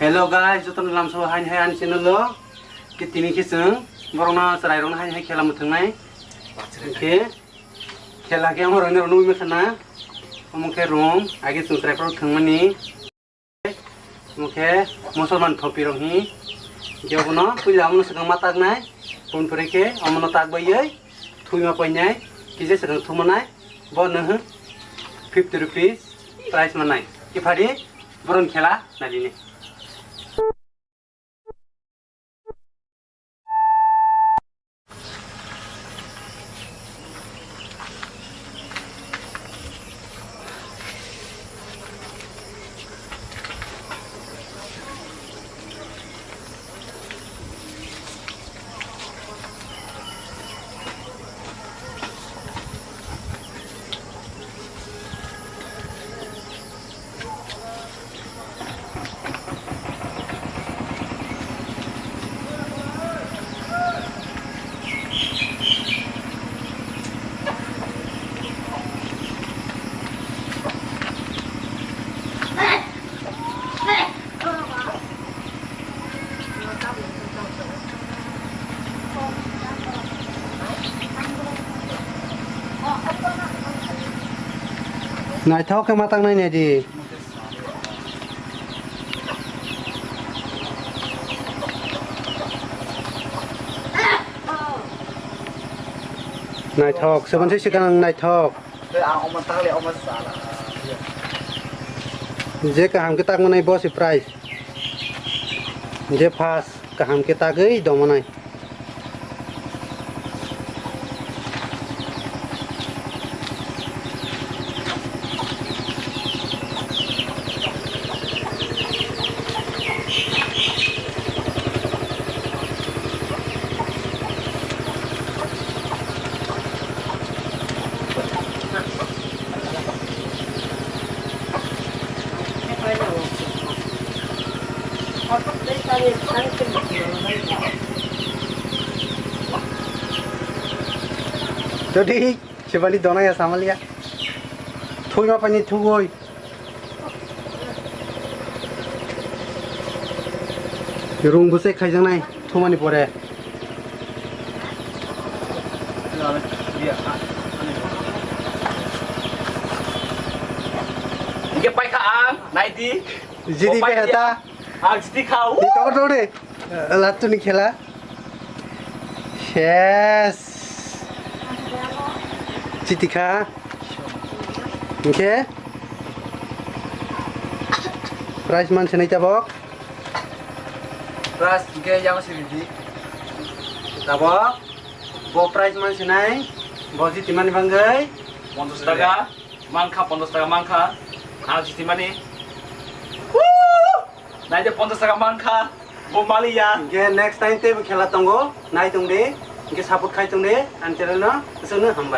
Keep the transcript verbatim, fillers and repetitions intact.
Hello guys, jotono lamsao haini hai ani channel o. Ke tini khe chwng borokno chwrairokno haini hai khela mwthwngnai. Ke khela khe omo rwngni rwngwi khana. Omo khe rwng, age chwng chwraiphuru thwngmani. Omo khe Musulman thopirok hi. Ke obono puila omono swkang ma taknai. Pon pore khe omono tak baiwi thwima painai. Kije swkang thwmanai. Bo no fifty rupees price manai. Kiphari boron khela nadini. Naithok khe ma tangnai nai di. Naithok, seven six seven naithok. Tei ang omo takle omo sala. Je kaham khe tak manai bo se prize. Je first kaham khe tagwi domonai. Todi, sebali dona ya samalia. Thui ma pani thugoi. Rung bwsai khaijaknai thumani pore. Hingke paikha ang, naidi. Jidi paikha ta. Ang jidi kha. Di tokor tokor de. Latuni khela. Ses. Chitikha. Hingke. Prize man senai tabok. Prize hingke yang sini di. Tabok. Bo prize man senai. Bo jiti mani banggai. Ponchas taka. Mankha, ponchas taka mankha. Ang jiti mani. Woo! Naide ponchas taka mankha, bo maliya. Hingke next time teibo khela tongo, nai tongdi. Hingke support khai tongdi, ani channel no, aswkno hambai.